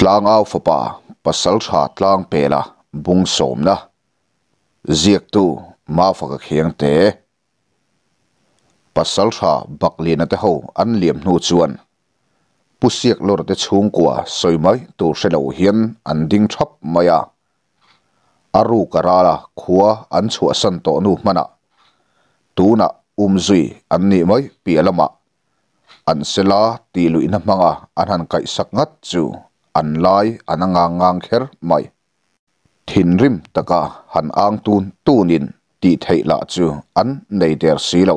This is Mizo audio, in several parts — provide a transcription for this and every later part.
Tlangau fapa Pasaltha Tlangpela bung sawmna ziaktu Mafaka Khiangte Pasaltha Bakliana te ho an liam hnu chuan Pu Siaklawra te chhungkua sawi mai tur hre lo hian an ding thap mai a. A ruk a ral a, khua an chhuahsan tawh nu hmanah tunah umzui an nih mai piah lamah An sela tih luihna hmanga an han kaihsak ngat chu an lai an a ngang ngang kher mai. Thinrim taka han ang tun tunin tih theih lah chu an nei der si lo.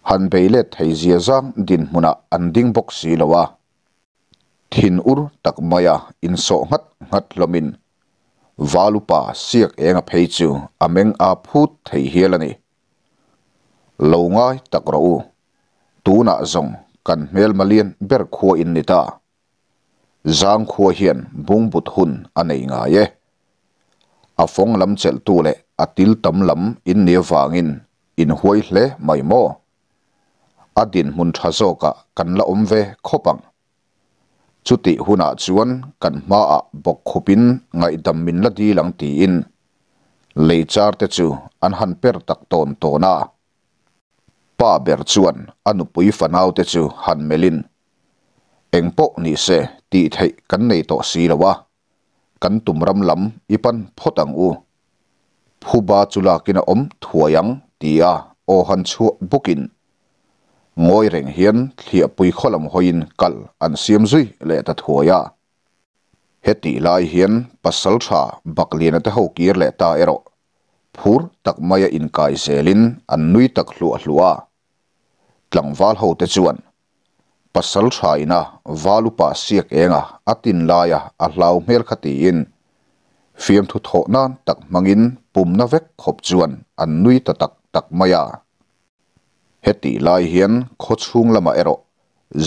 Han bei let thei zia zang dinhmunah an ding bawk si lo a. Thin ur tak maia insawh nghat nghat hlawmin Valupa siak enga phei chu a meng a phut thei hial a ni. Lo ngai tak rawh u. Tunah zawng kan hmelma lian ber khua in ni ta. Zang khua hian bungbut hun a nei ngai e. A fawng lam chelhtu leh a til tam lam in ni avangin in huai hle mai maw? A dinhmun tha zawkah kan la awm ve khawp ang. Chutih hunah chuan kan hmaah bawkkhupin ngaihdam min la dil ang tiin lei char te chu an han per tak tawn tawn a. Pa ber chuan a nupui fanau te chu han melhin, Eng pawh ni se tih theih kan nei tawh si lo a, kan tum ram lam i pan phawt ang u. Phuba chu lakin a awm thuai ang tia aw han chhuah bawkin ngawi reng hian thliahpui khaw lam hawiin kal an siam zui leh ta thuai a. Hetih lai hian pasal tha Bakliana te ho kir leh ta erawh phur tak maia inkai zelin an nui tak hluah hluah a. Tlangval ho te chuan Pasal tha ina val upa siak enga a tin laia a hlau hmel kha tiin fiamthu thawh nan tak hmangin pumna vek khawp chuan an nui ta tak tak mai a. Hetih lai hian khaw chhung lamah erawh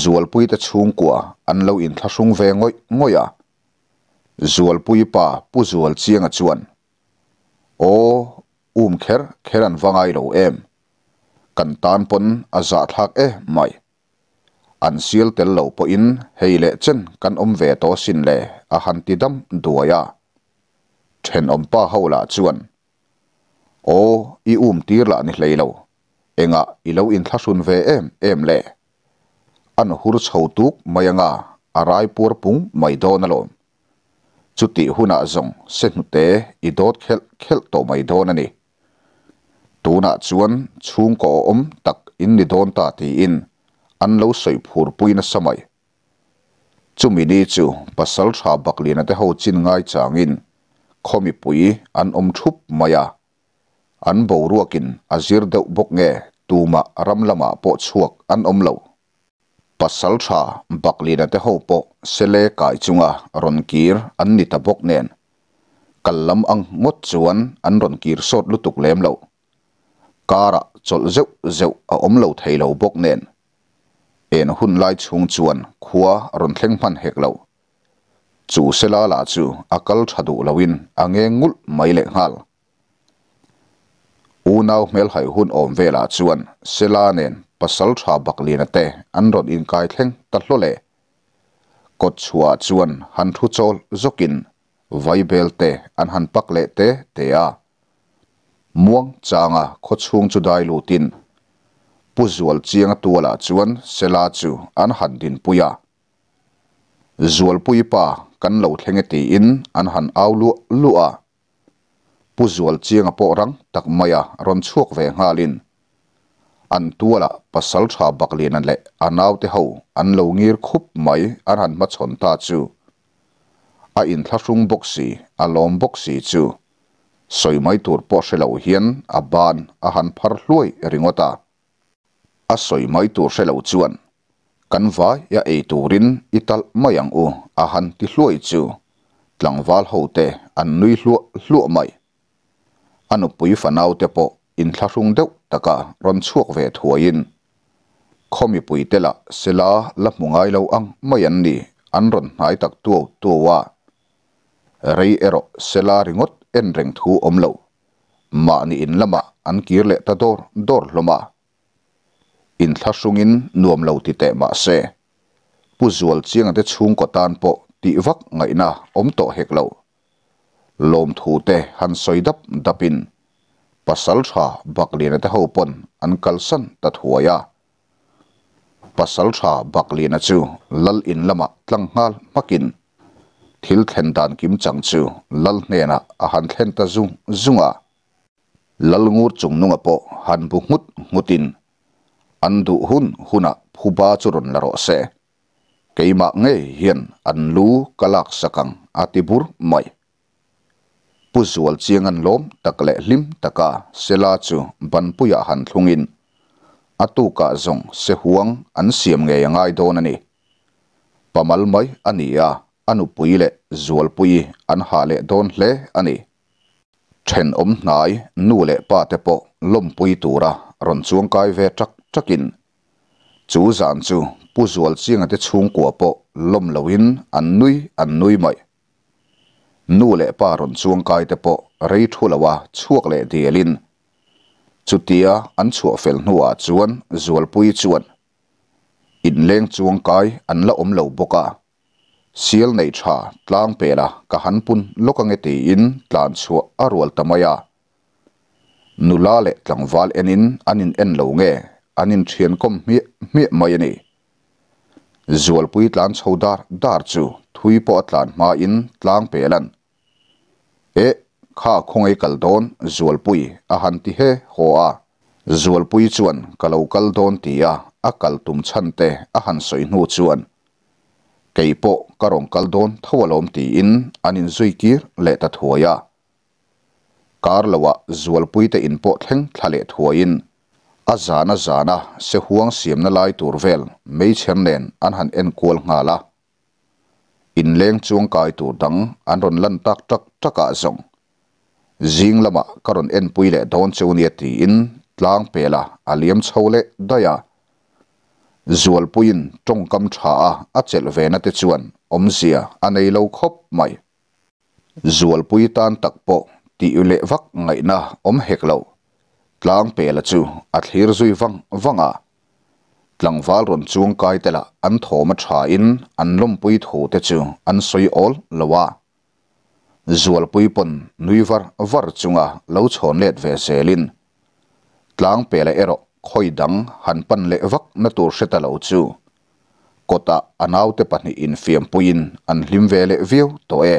Zualpuite chhungkua an lo inthlahrung ve ngawih ngawih a. Zualpui pa Pu Zualchianga chuan, Aw, um kher kher an va ngai lo em? Kan tan pawn a zahthlak e mai. An sial tel lo pawhin hei leh chen kan awm ve tawh asin le a han ti dam duai a. Thenawm pa ho lah chuan, Aw, i um tir lah ni hlei lo, engah i lo inthlahrun ve em em le? An hur chho tuk mai anga a rai puar pung mai dawn alawm. Chutih hunah zawng se hnute i dawt khelh khelh tawh mai dawn a ni. Tunah chuan chhungkaw awm tak in ni dawn ta tiin an lo sawi phur pui nasa mai. Chumi ni chu pasal tha Bakliana te ho chin ngai changin khaw mipui an awm thup mai a. An boruakin a zir deuh bawk nge tumah ram lamah pawh chhuak an awm lo. Pasal tha Bakliana te ho pawh sele kai chunga rawn kir an ni ta bawk nen Kal lam ang ngawt chuan an rawn kir sawt lutuk lem lo. Karah chawlh zeuh zeuh a awm lo thei lo bawk nen. En hun lai chhung chuan khua rawn thleng hman hek lo. Chu Sela lah chu a kal tha duh loin a ngeng ngulh mai lehnghal. Unau hmelhai hun awm velah chuan Sela nen pasal tha Bakliana te an rawn inkai thleng ta hlawl e. Kawt chhuah chuan han thu chawl zawkin vaibel te an han pak leh te te a. Muang changa khaw chhung chu dai lutin Pu Zualchianga tualah chuan Sela chu an han dinpui a. Zualpui pa kan lo thleng e tiin an han au luah luah a. Pu Zualchianga pawh rang tak maia rawn chhuak ve nghalin an tualah pasal tha Bakliana leh a naute ho an lo ngir khup mai an han hmachhawn ta chu a inthlahrung bawk si, a lawm bawk si chu sawi mai tur pawh hre lo hian a ban a han phar hluai ringawt a. A sawi mai tur hre lo chuan Kan vai a ei turin i talh mai ang u a han ti hluai chu tlangval ho te an nui hluah hluah mai. A nupui fanau te pawh inthlahrung deuh taka rawn chhuak ve thuaiin khaw mipui te lah sela la hmu ngai lo ang mai an ni an rawn hnai tak tuau tuau a. Rei erawh sela ringawt en reng thu awm lo mahni in lamah an kir leh ta dawr dawr hlawm a. Inthlahrungin nuam lo ti teh mah se, Pu Zualchianga te chhungkaw tan pawh tih vak ngaihna awm tawh hek lo. Lawmthu te han sawi dap dapin Pasalṭha Bakliana te ho pawn an kalsan ta thuai a. Pasalṭha Bakliana chu Lal in lamah tlang nghal hmakin thil thlen dan kim chang chu Lal hnenah a han thlen ta zung zung a. Lal ngur chungnunga pawh han bu nghut nghutin an duh hun hunah phuba chu rawn la rawh se. Keimah ngei hian an lu ka laksak ang a ti bur mai. Pu Zual chiang an lawm tak leh hlim taka Sela chu banpuiah han thlungin a tukah zawng sehuang an siam ngei a ngai dawn a ni. Pamal mai a ni a, a nupui leh Zualpuii an hah leh dawn hle a ni. Thenawm hnai nu leh pa te pawh lawmpui tura rawn chuangkai ve tak takin chu zan chu Pu Zualchianga te chhungkua pawh lawm loin an nui an nui mai. Nu leh pa rawn chuangkai te pawh rei thu loa chhuak leh dialin chutia an chhuah fel hnuah chuan Zualpui chuan inleng chuangkai an la awm lo bawk a. Sial nei tha tlang pela ka han pun lawk ange tiin tlan chhuah a rual ta mai a. Nula leh tlangval enin an in en lo nge an in thian kawm hmiah hmiah mai a ni. Zualpui tlan chho dar dar chu thui pawh a tlan hmain tlang pelan Eh, kha khawngaih kal dawn Zualpui a han ti he haw a. Zualpui chuan ka lo kal dawn tia a kal tum chhan te a han sawi hnu chuan kei pawh ka rawn kal dawn tho alawm tiin an inzui kir leh ta thuai a. Kar loah Zualpui te in pawh thleng thla leh thuaiin a zana zana sehuang siamna lai tur vel meichher nen an han enkual nghal a. Inleng chuangkai tur dang an rawn lan tak tak takah zawng zing lamah ka rawn enpui leh dawn cheu nia tiin tlang pela a liam chho leh daih a. Zualpuiin tawngkam tha a a chelh ve na te chuan awmzia a nei lo khawp mai. Zualpui tan tak pawh tih leh vak ngaihna awm hek lo. Tlang pela chu a thlir zui vang vang a. Tlangval rawn chuang kai te lah an thawm a tha in an lawmpui thu te chu an sawi awl lo a. Zualpui pawn nui var var chunga lo chhawn let ve zelin tlang pela erawh khawi dang han pan leh vak na tur hre ta lo chu kawtah a naute pahnih infiampuiin an hlim ve leh viau tawh e.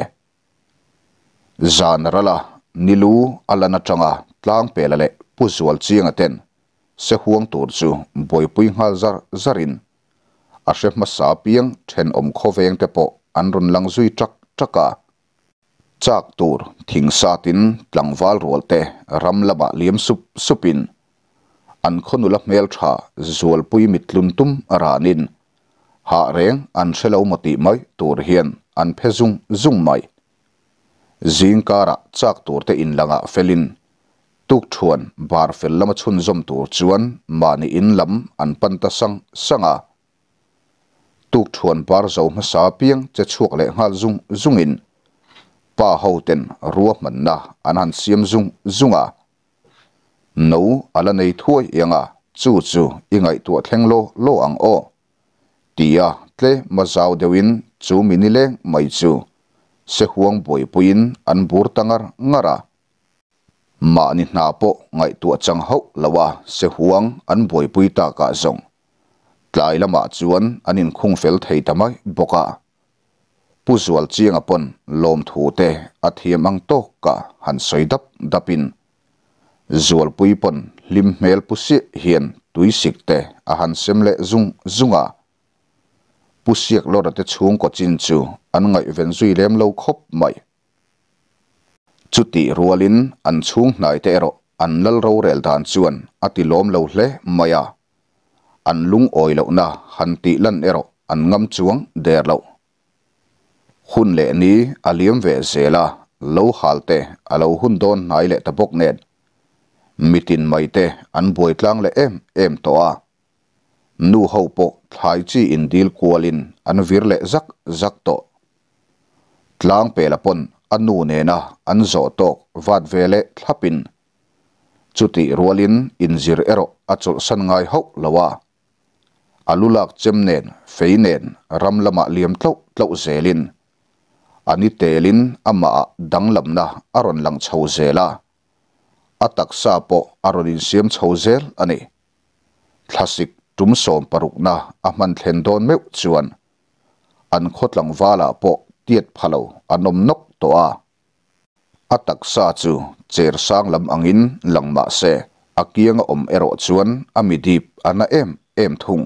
Zan rala nilu a lan atanga tlang pela leh Pu Zualchianga ten se huang tur chu buaipui nghal zar zarin a hre hmasa piang thenawm khawveng te pawh an rawn lang zui tak tak a. Chak tur thing satin tlangval rual te ram lamah liam sup supin an khawnula hmeltha Zualpui mittlun tum a ranin hah reng an hre lo maw tih mai tur hian an phe zung zung mai. Zing karah chak tur te inlangah felin Tukthuan bar fel lama chhunzawm tur chuan mahni in lam an pan ta sang sang a. Tukthuan bar zo hmasa apiang che chhuak leh nghal zung zungin pa ho ten ruahmanna an han siam zung zung a. No a la nei thuai eng a, chu chu i ngaihtuah thleng law law ang aw. Tia tlema zau deuhin chu mi nileng mai chu sehuang buaipuiin an bur ta ngar ngar a. Mahni hna pawh ngaihtuah chang hauh lo a sehuang an buaipui takah zawng tlai lamah chuan an inkhung fel thei ta mai bawk a. Pu Zualchianga pawn lawmthu te a thiam ang tawkah han sawi dap dapin Zualpui pawn hlim hmel pu siah hian tuisik te a han sem leh zung zung a. Pu Siaklawra te chhungkaw chin chu an ngaihven zui lem lo khawp mai. Chutih rualin an chhung hnaite erawh an lal rorel dan chuan a ti lawm lo hle mai a, an lungawi lohna han tih lan erawh an ngam chuang der lo. Hun leh ni a liam ve zel a, lo hal te a lo hun dawn hnai leh ta bawk nen mitin mai te an buai tlang leh em em tawh a, nu ho pawh thlai chi indil kualin an vir leh zak zak tawh. Tlang pela pawn a nu nena an zawh tawk vat ve leh thlapin chutih rualin inzir erawh a chawlhsan ngai hauh lo a. A lu lak chem nen, fei nen ram lamah liam tlauh tlauh zelin. A ni telin amahah danglamna a rawn lang chho zel a, a taksa pawh a rawn insiam chho zel a ni. Thlasik tum sawmparukna a hman thlen dawn meuh chuan an khaw tlangvalah pawh tiat pha lo an awm nawk tawh a. A taksa chu cher sang lam angin lang mah se a kianga awm erawh chuan a mi dip a na em em thung.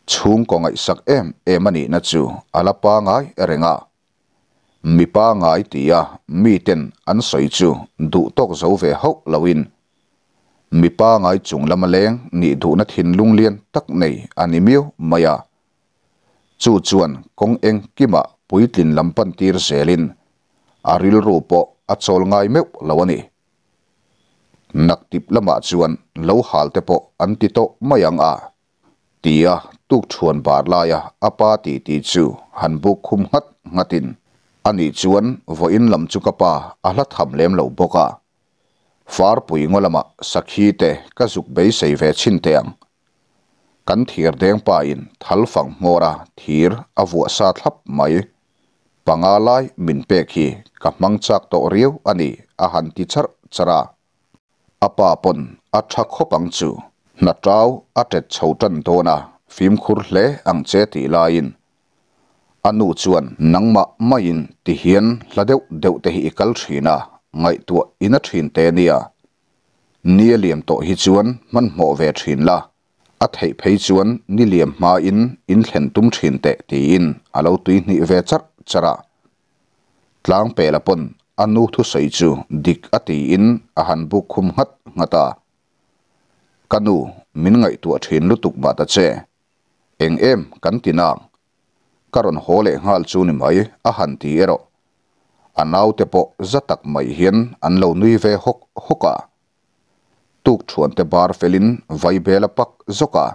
Chhungkaw ngaihsak em em a nihna chu a la pangai reng a. Mi pangai tia miten an sawi chu duh tawk zo ve hauh loin mi pangai chung lama leng nih duhna thinlung lian tak nei a ni miau mai a. Chu chuan kawng engkimah puitlin lam pan tir zelin a rilru pawh a chawl ngai meuh lo a ni. Naktip lamah chuan lo hal te pawh an ti tawh mai ang a, tia tukṭhuan bar laia a pa titi chu han buk khum nghat nghatin, Ani chuan vawiin lam chu ka pa a hla tham lem lo bawk a, Farpui ngaw lamah sakhi te ka zuk beisei ve chhin teh ang. Kan thir deng pain thal fang hmawra thir a vuah sa thlap mai. Panga lai min pek hi ka hmang chak tawh riau a ni a han ti charh charh a. A pa pawn a tha khawp ang chu. Hna tau a tet chho tan dawn a, fimkhur hle ang che tih laiin a nu chuan nangmah maiin ti hian hla deuh deuh te hi i kal thin a, ngaihtuah in a thin te nia. Ni a liam tawh hi chuan hmanhmawh ve thin la, a theih phei chuan ni liam hmain in thlen tum thin teh tiin a lo tuihnih ve charh charh a. Tlangpela pawn a nu thusawi chu dik a tiin a han buk khum nghat nghat a. Ka nu, min ngaihtuah thin lutuk mah ta che. Eng em kan ti nang? Ka rawn haw leh nghal chu ni mai a han ti erawh. A naute pawh za tak mai hian an lo nui ve hawk hawk a. Tukṭhuante bar felin vaibel a pak zawk a.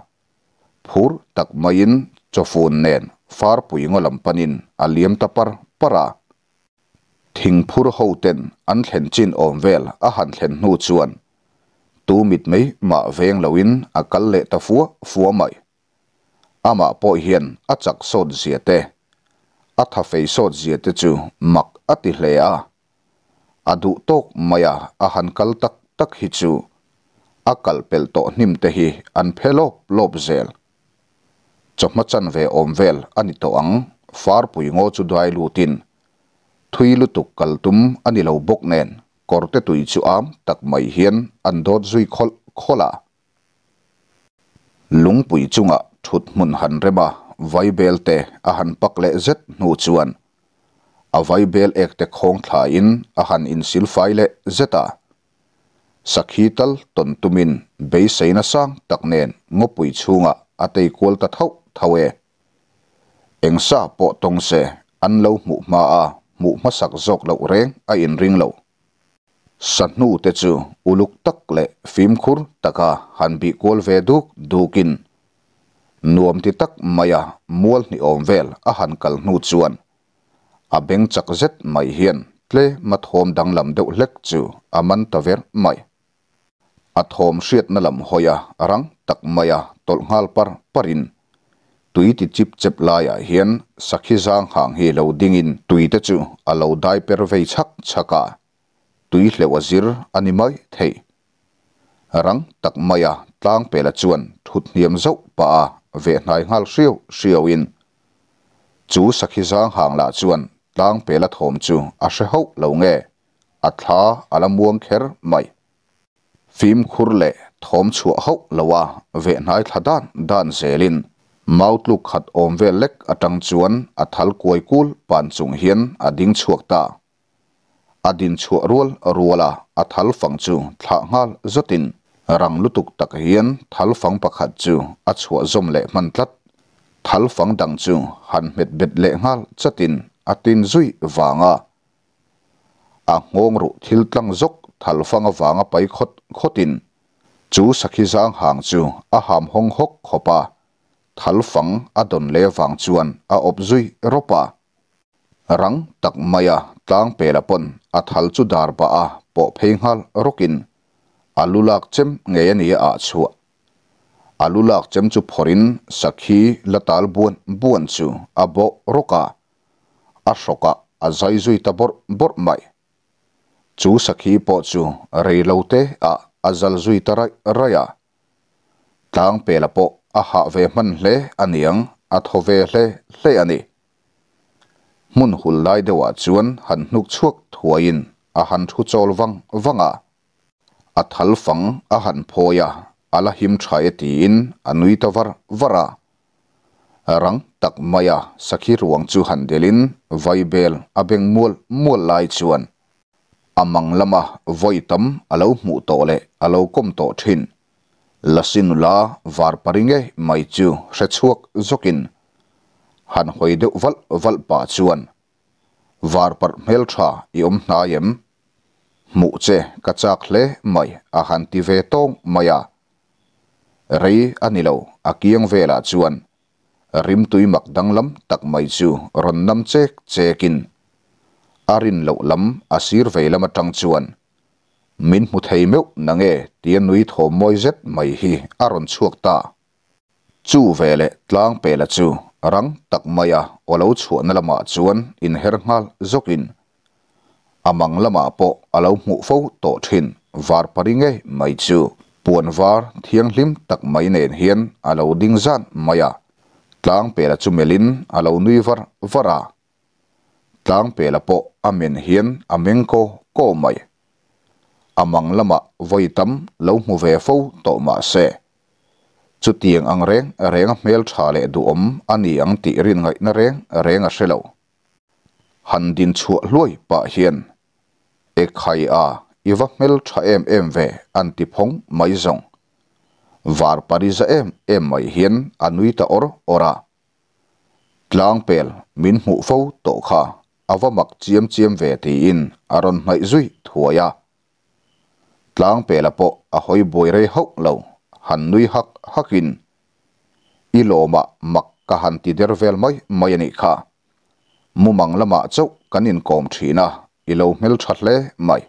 Phur tak maiin chawfun nen farpui ngaw lam panin a liam ta par par a. Thingphur ho ten an thlen chin awm vel a han thlen hnu chuan tu mit mai mah veng loin a kal leh ta fua fua mai. Amah pawh hian a chak sawt zia te, a tha fei sawt zia te chu mak a ti hle a. A duh tawk mai a a han kal tak tak hi chu a kal pelh tawh hnim te hi an phe lawp lawp zel. Chawhma chanve awm vel a ni tawh ang, Farpui ngaw chu dai lutin thui lutuk kal tum a ni lo bawk nen kawrte tui chu am tak mai hian an dawt zui khawlh khawlh a. Lungpui chungah thut hmun han rem a, vaibel te a han pak leh zet hnu chuan a vaibel ek te khawng thlaiin a han insilfai leh zet a. Sakhi tal tawn tumin beiseina sang tak nen ngawpui chhungah a tei kual ta thauh thauh e. Eng sa pawh tawng se an lo hmuh hma a hmuh hmasak zawk loh reng a inring lo. Sahnu te chu uluk tak leh fimkhur taka han bih kual ve duk dukin nuam ti tak maia mual hnih awm vel a han kal hnu chuan a beng chak zet mai hian tlema thawm danglam deuh hlek chu a man ta ver mai. A thawm hriatna lam hawi a rang tak maia tawlh nghal par parin tui ti chip chep laiah hian sakhi zang hang hi lo dingin tui te chu a lo dai per vei chhak chhak a, tui hleuh a zir a ni mai thei. Rang tak maia Tlangpela chuan thut hniam zauh pah a veh hnai nghal hriau hriauin chu sakhi zang hang lah chuan Tlangpela thawm chu a hre hauh lo nge a thla a la muang kher mai. Fimkhur leh thawm chhuah hauh lo a veh hnai thla dan dan zelin mau tluk khat awm vel lek atang chuan a thal kuai kul pan chung hian a ding chhuak ta. A din chhuah rual rual a a thal fang chu thlah nghal zawtin rang lutuk tak hian thal fang pakhat chu a chhuah zawm leh hman tlat. Thal fang dang chu han hmet bet leh nghal chatin a tin zui vang a. A nghawng ruh thil tlang zawk thal fang avanga pai khawt khawtin chu sakhi zang hang chu a ham hawng hawk khawp a, thal fang a dawn leh vang chuan a awp zui rawp a. Rang tak maia tlang pela pawn a thal chu dar bah a pawh phei nghal rawkin a lu lak chem ngei a ni a ah chhuah. A lu lak chem chu phawrhin sakhi la tal buan buan chu a bawh rawk a, a hrawkah. a zai zui ta bawrh bawrh mai. Chu sakhi pawh chu rei lo te ah a zal zui ta raih raih a. Tlangpela pawh a hah ve hman hle a niang, a thaw ve hle hle a ni. Hmun hul lai deuhah chuan han hnuk chhuak thuaiin a han thu chawl vang vang a. A thal fang a han phawi a, a la him tha e tiin a nui ta var var a. Rang tak maia sakhi ruang chu han delin vaibel a beng mual mual lai chuan a mang lama vawi tam a lo hmuh tawh leh a lo kawm tawh thin. Lasi nula var pari ngei mai chu hre chhuak zawkin han hawi deuh valh valh pah chuan Var parh hmel tha i awm hnai em? Hmuh che ka chak hle mai a han ti ve tawng mai a. Rei a ni lo, a kiang velah chuan rimtui mak danglam tak mai chu rawn nam chek chekin a rin loh lam a sir vei lam atang chuan min hmu thei meuh nange tia nui thawm mawi zet mai hi a rawn chhuak ta. Chu veleh Tlangpela chu rang tak maia aw lo chhuahna lamah chuan inher nghal zawkin a mang lamah pawh a lo hmuh fo tawh thin var pari ngei mai chu puan var thianghlim tak mai nen hian a lo ding zan mai a, Tlangpela chu melhin a lo nui var var a. Tlangpela pawh a men hian a meng kaw kaw mai. A mang lamah vawi tam lo hmu ve fo tawh mah se, chutiang ang reng reng a hmel tha leh duhawm a ni ang tih rin ngaihna reng reng a hre lo. Han din chhuah hluai pah hian, E khai a, i va hmel tha em em ve an ti phawng mai zawng. Var pari za em em mai hian a nui ta awr awr a. Tlangpel min hmuh fo tawh kha a va mak chiam chiam ve tiin a rawn hnaih zui thuai a. Tlangpela pawh a hawi buai rei hauh lo, han nui hak hakin, I lawmah mak ka han ti der vel mai mai a nih kha. Mumang lamah chauh kan inkawm thin a, i lo hmeltha hle mai.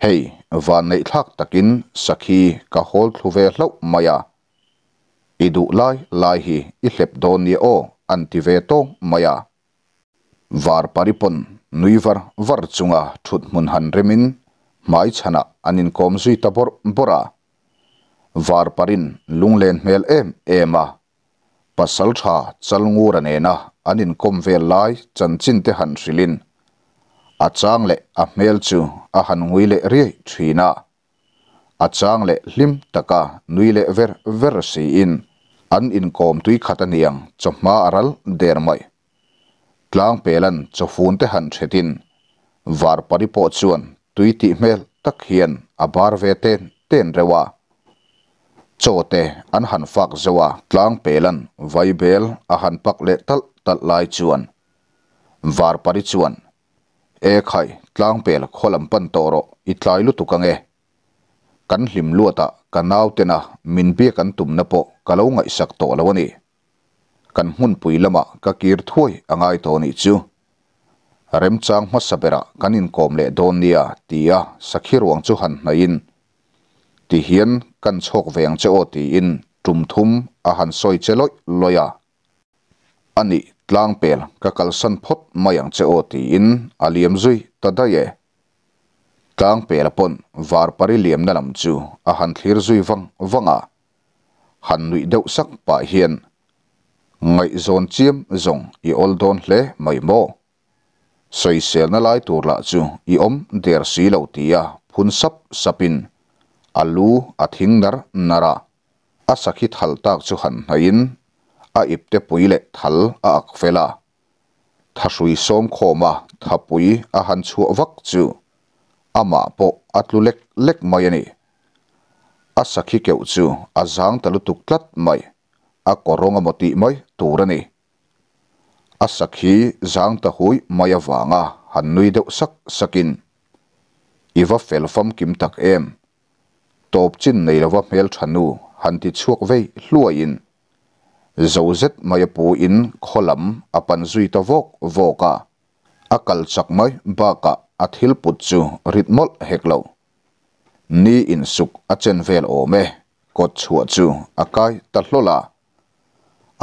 Hei, vanneihthlak takin sakhi ka hawl thlu ve hlauh mai a. I duh lai lai hi i hlep dawn nia aw an ti ve tawng mai a. Var pari pawn nui var var chunga thut hmun han remin hmai chhanah an inkawm zui ta bawrh bawrh a. Var parin lunglen hmel em em a. Pasal tha Chalngura nena an inkawm vel lai chanchin te han hrilhin a chang leh a hmel chu a han ngui leh riai thin a. A chang leh hlim taka nui leh ver ver siin an inkawm tui khat aniang chawhma a ral der mai. Tlangpelan chawfun te han hretin Varpari pawh chuan tui tih hmel tak hian a bar ve ten ten reuh a. Chaw te an han fak zeuh a, Tlangpelan vaibel a han pak leh talh talh lai chuan Varpari chuan E khai, tlangpel khaw lam pan tawh rawh, i tlai lutuk ang e. Kan hlim luatah ka nautena min biak an tumna pawh ka lo ngaihsak tawh lo a ni. Kan hmunpui lamah ka kir thuai a ngai tawh nih chu. Remchang hmasa berah kan inkawm leh dawn nia tia sakhi ruang chu han hnaihin tihian kan chhawk ve ang che aw tiin tum thum a han sawi che lawih lawih a. A nih, tlangpel ka kalsan phawt mai ang che aw tiin a liam zui ta daih e. Tlangpela pawn Varpari liamna lam chu a han thlir zui vang vang a, han nuih deuh sak pah hian, Ngaihzawn chiam zawng i awl dawn hle mai maw? Sawiselna lai tur lah chu i awm der si lo tia phun sap sapin a lu a thing nar nar a. A sakhi thal tak chu han hnaihin a ipte pui leh thal a ak fel a. Thahrui sawm khawma thapui a han chhuah vak chu amah pawh a tlu lek lek mai a ni. A sakhi keuh chu a zang ta lutuk tlat mai, a kawrawng emaw tih mai tur a ni. A sakhi zang ta hui mai avanga han nui deuh sak sakin, I va fel famkim tak em? Tawp chin nei lova hmeltha nu han ti chhuak vei hluaiin zo zet mai a pu in khaw lam a pan zui ta vawk vawk a, a kal chak mai bakah a thil put chu rit mawlh hek lo. Ni insuk a chen vel awm e, kawt chhuah chu a kai ta hlawl a,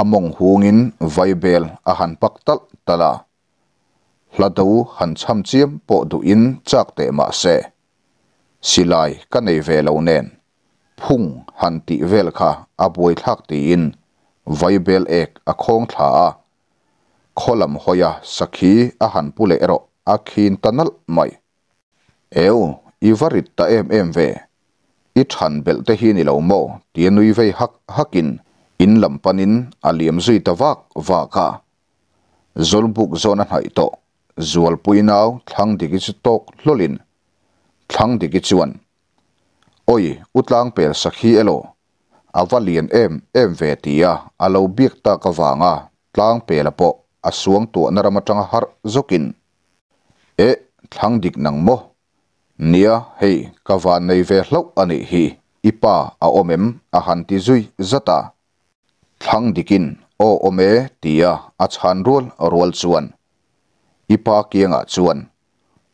a mawng hungin vaibel a han pak talh talh a. Hlado han chham chiam pawh duhin chak teh mah se, silai ka nei ve lo nen, phung han tih vel kha a buaithlak tiin vaibel ek a khawng thla a. Khaw lam hawia sakhi a han pu leh erawh a khin ta nalh mai. Eu, i va rit ta em em ve, i than belh te hi ni lo maw? tia nui vei hak hakin in lam panin a liam zui ta vak vak a. Zawlbuk zawn a hnaih tawh, Zualpui nau Thlangdiki chu tawk hlawlin Thlangdiki chuan, Awi, u Tlangpel sakhi elaw? A va lian em em ve tia a lo biak tak avanga Tlangpela pawh a suangtuahna ram atanga harh zawkin, Eh, Thlangdik nang maw? Nia, hei ka van nei ve hlauh a nih hi, i pa a awm em? a han ti zui zat a. Thlangdikin aw awm e tia a chhan rual rual chuan i pa kiangah chuan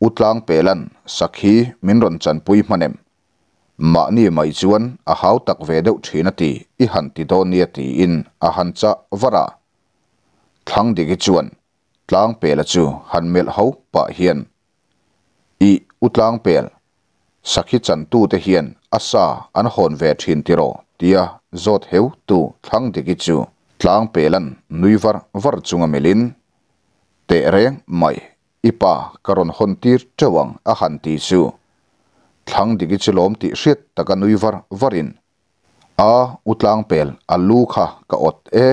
U Tlangpela'n sakhi min rawn chanpui hman em? Mahni mai chuan a hau tak ve deuh thin a ti i han ti dawn nia tiin a han chah var a. Thlangdiki chuan Tlangpela chu han melh ho pah hian Ih U Tlangpel, sakhi chantute hian a sa an hawn ve thin tiraw? tia zawt heu tu Thlangdiki chu Tlangpela'n nui var var chunga melhin Teh reng mai, i pa ka rawn hawn tir teuh ang a han ti chu Thlangdiki chu lawm tih hriat taka nui var varin A U Tlangpel a lu kha ka awt e.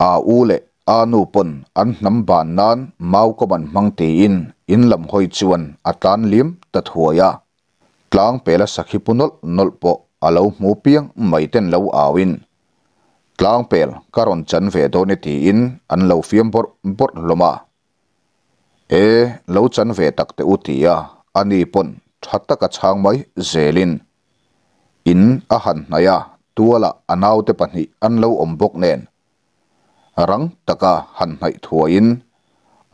A u leh a nu pawn an hnam ban nan mau kawm an hmang tiin in lam hawi chuan a tlan liam ta thuai a. Tlangpela sakhi pu nawlh nawlh pawh a lo hmu piang mai ten lo auin, Tlangpel ka rawn chan ve dawn e tiin an lo fiam bawrh bawrh hlawm a. E, lo chan ve tak teh u tia ani pawn tha taka chhang mai zelin In a han hnaih a, tualah a naute pahnih an lo awm bawk nen. Rang taka han hnaih thuaiin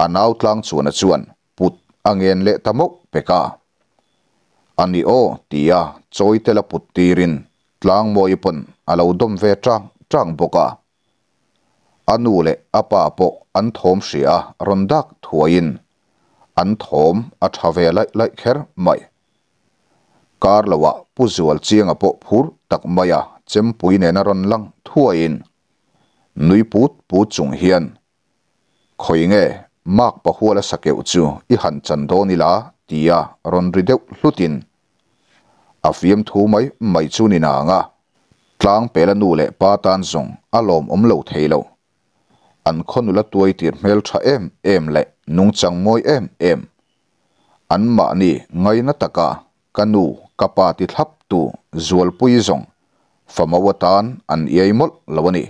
a nau tlang chuana chuan put a ngen leh ta mauh pek a. A ni aw tia chawi tel a put tirin Tlangmawii pawn a lo dawm ve chang chang bawk a. A nu leh a pa pawh an thawm hria a rawn dak thuaiin an thawm a tha ve laih laih kher mai. Kar loah Pu Zual Chianga pawh phur tak maia chempui nena rawn lang thuaiin nui put put chung hian, Khawi nge Mark Pahuala sakeuh chu i han chan dawn ila? tia rawn ri deuh hlutin a fiamthu mai mai chu ni nang a, Tlangpela nu leh pa tan zawng a lawmawm lo thei lo. An khaw nula tuai tir hmel tha em em leh nungchang mawi em em. An mahni ngaina taka ka nu ka pa ti thlap tu Zualpui zawng famo atan an iai mawlh lo a ni.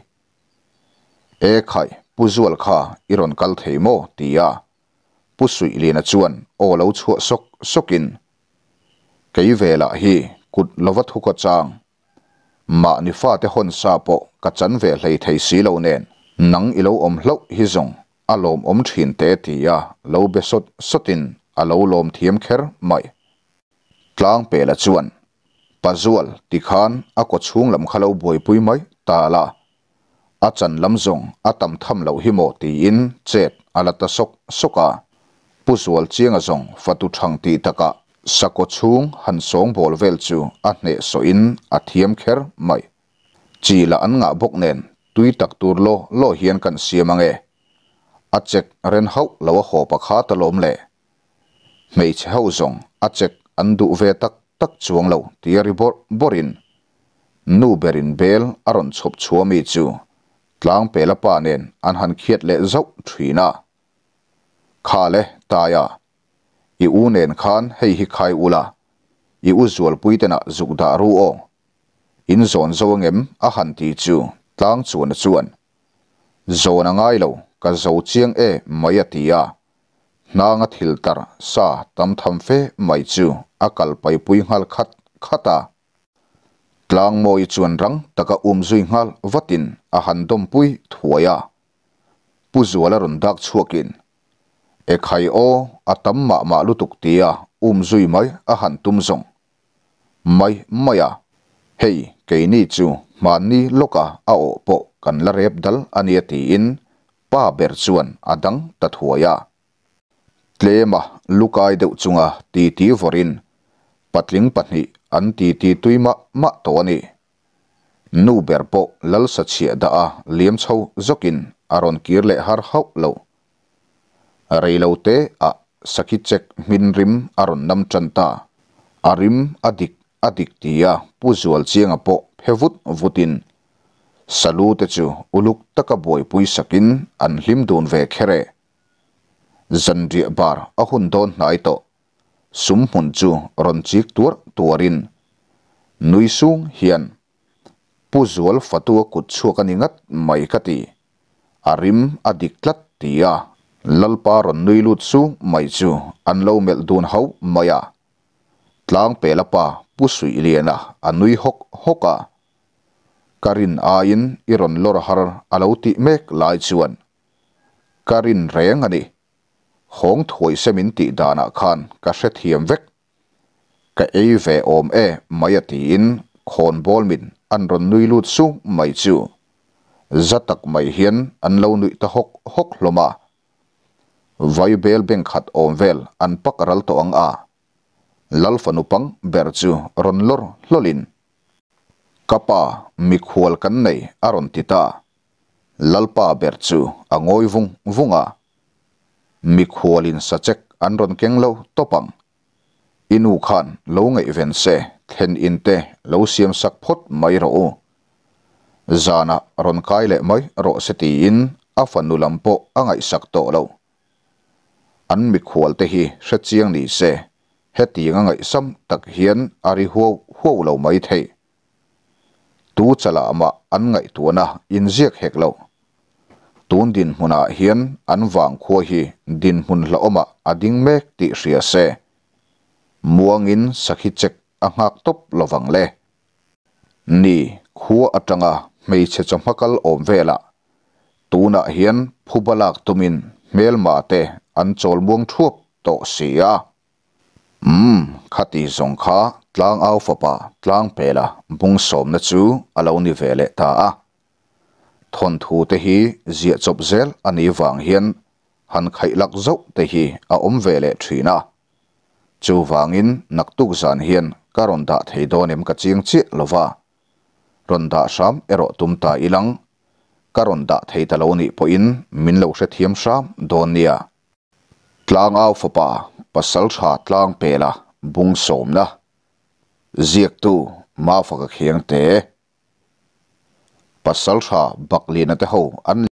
E khai, Pu Zual kha i rawn kal thei maw? ti a Pu Suihliana chuan aw lo chhuah sawk sawkin, Kei ve lah hi kut lova thu ka chang. Mahni fate hawn sa pawh ka chan ve hlei thei si lo nen, nang i lo awm hlauh hi zawng a lawmawm thin te tia lo be sawt sawtin a lo lawm thiam kher mai. Tlangpela chuan, Pazual tikhan a kawchhung lam kha lo buaipui mai ta la, A chan lam zawng a tam tham loh hi maw tiin chet a la ta sawk sawk a. Pu Zual Chianga zawng fatu thang tih takah sakaw chhung han sawngbawl vel chu a hnehsawhin a thiam kher mai. Chi lah an ngah bawk nen tui tak tur law law hian kan siam ange. A chek ren hauh lo a haw pakhat alawm le. Hmeichhe ho zawng a chek an duh ve tak tak chuang lo tia ri bawrh bawrhin nu berin bel a rawn chhawp chhuah mi chu Tlangpela pa nen an han khiat leh zauh thin a. Kha le Taia, i u nen khan hei hi khai ula, i u Zualpui tenah zuk dah ru aw. In zawn zo angem a han ti chu Tlangchuana chuan, Zawn a ngai lo, ka zo chiang e mai a ti a. Hnanga thil tar sa tam tham fe mai chu a kal paipui nghal khat khat a. Tlangmawi chuan rang taka um zui nghal vatin a han dawmpui thuai a. Pu Zuala rawn dak chhuakin, E khai aw, a tam mah mah lutuk tia um zui mai a han tum zawng mai mai a. Hei keini chu hmanni lawka a awh pawh kan la rep dal a nia tiin Pa ber chuan a dang ta thuai a. Tlema lukai deuh chunga titi vawrin patling pahnih an titi tui mah mah tawh a ni. Nu ber pawh lal sachhiah dah a liam chho zawkin a rawn kir leh har hauh lo. Rei lo te ah sakhi chek hmin rim a rawn nam tan ta. A rim a dik a dik tia Pu Zualchianga pawh phe vut vutin Salu te chu uluk taka buaipui sakin an hlim dun ve kher e. Zanriah bar a hun dawn hnai tawh. Sum hmun chu rawn chik tuar tuarin nui sung hian Pu Zual Fatua kut chhuak a ni ngat mai ka ti. A rim a dik tlat tia Lalpa rawn nui lut sung mai chu an lo melh dun hauh mai a. Tlangpela pa Pu Suihliana a nui hawk hawk a. Ka rin aiin i rawn lawr har a lo tih mek lai chuan ka rin reng a ni. Hawng thuai se min tih danah khan ka hrethiam vek. Ka ei ve awm e mai a tiin khawnbawl min an rawn nui lut sung mai chu za tak mai hian an lo nuih ta hawk hawk hlawm a. Vaibel beng khat awm vel an pak ral tawh ang a. Lal fanu pang ber chu rawn lawr hlawlin. Ka pa, mikhual kan nei a rawn ti ta. Lalpa ber chu a ngawi vung vung a. Mikhualin sachek an rawn keng lo tawp ang. I nu khan lo ngaihven se thlen in te lo siam sak phawt mai rawh u. Zanah rawn kai leh mai rawh se tiin a fanu lam pawh a ngaihsak tawh lo. An mikhual te hi hre chiang ni se hetiang a ngaihsam tak hian a ri huau huau lo mai thei. Tu chalah mah an ngaihtuahna inziak hek lo. Tun dinhmunah hian an vangkhua hi dinhmun hlauhawmah a ding mek tih hria se, muangin sakhi chek a nghak tawp lovang le. Ni, khua atanga hmeichhe chawhma kal awm velah tunah hian phuba lak tumin hmelma te an chawl muang thuap tawh si a. Umm, khati zawng kha tlangau fapa Tlangpela bung sawmna chu a lo ni ve leh ta a. Thawnthu te hi ziah chawp zel a nih vang hian han khaih lak zauh te hi a awm ve leh thin a. Chuvangin naktuk zan hian ka rawn dah thei dawn em ka chiang chiah lo va. Rawn dah hram erawh tum ta ilang. Ka rawn dah thei ta lo nih pawhin min lo hrethiam hram dawn nia. Tlangau fapa pasal tha tlang pela bung sawmna ziaktu Mafaka Khiangte pasal tha Bakliana te ho an.